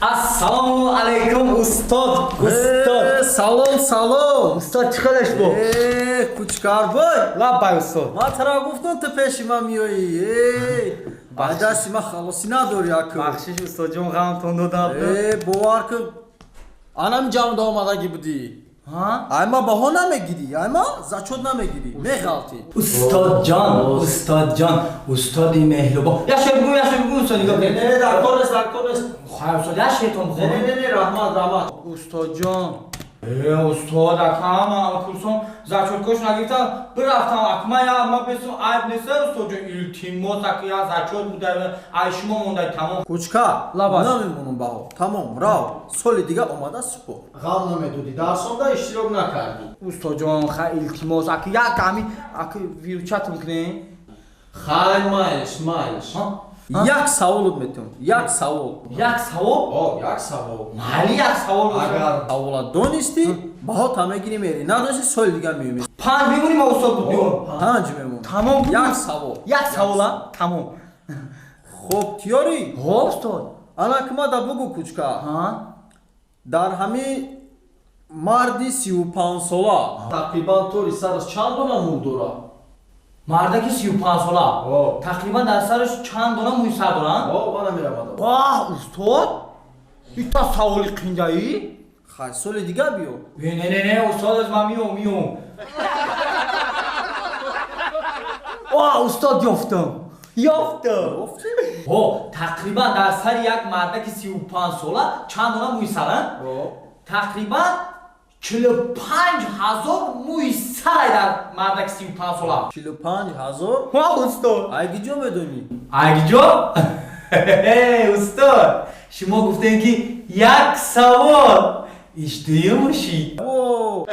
Ассалому алайкум, устод, устод. Салом, салом. Устод, чӣ хелеш бо? Кучкарбой. Лаббай, устод. Ман тара гуфтам, ту пеши ман меоӣ. Ай дасти ман халосӣ надорӣ, аку. Бахшиш, устодҷон, ғамтон додам. Бовар кун, анам ҷамъда омадагӣ будӣ. Ай ма баҳо намегирӣ, ай ма зачёт намегирӣ, меғалтӣ. Устодҷон, устодҷон, устоди меҳрубон, як шеър бигӯ, як шеър бигӯ, устод, нигоҳ Не, не, дар кор нест, дар кор нест. Хайр, устод, як шеъртон. Не, не, не, не, раҳмат, раҳмат. Устодҷон, устод, акам курсон зачёткош нагирифтам, бирафтам, акма я ма бесум айб нест, устодҷон, илтимос, ака, як зачёт буда, ай шумо мондай, тамом. Кучка. Лабай. Намемонам баҳо, тамом, рав, соли дига омада супор. Ғам намедодӣ, дарсонда иштирок накардӣ. Устодҷон, хай, илтимос, ака, як ами, ака, выручать кунем. Хай, майлиш, майлиш. Як саволот метавон, як савол. Як савол? О, як савол. Майли, як савол. Агар савола донистӣ, баҳота мегирӣ, мери, надонистӣ, соли дига меёмӣ. Панҷ мемонӣ ма, устод, буд. Панҷ мемон. Тамом. Як савол. Як савола, тамом. Хуб, тиёрӣ? Ҳо, устод. Ана кимада бугӯ, кучка, дар ҳами марди 35-сола тақрибан тори сараш чанд дона мӯй дорад? Мардаки 35-сола тақрибан дар сараш чанд дона мӯи сар доранд? Мана мерамада. Ваҳ, устод, ита саволи қиндаӣ. Хай, соли дига биё. Не, не, не, устод, аз ман миём, миём. О, устод, ёфтам, ёфтам. Ҳо, тақрибан дар сари як мардаки 35-сола чанд дона мӯи саранд? Тақрибан 45 000 мӯи сарай дар мардаки 35-сола. 45 000? Ҳо, устод. Айгиҷо медонӣ? Айгиҷо? Устод, шумо гуфтем, ки як савол иштуюмуши. О.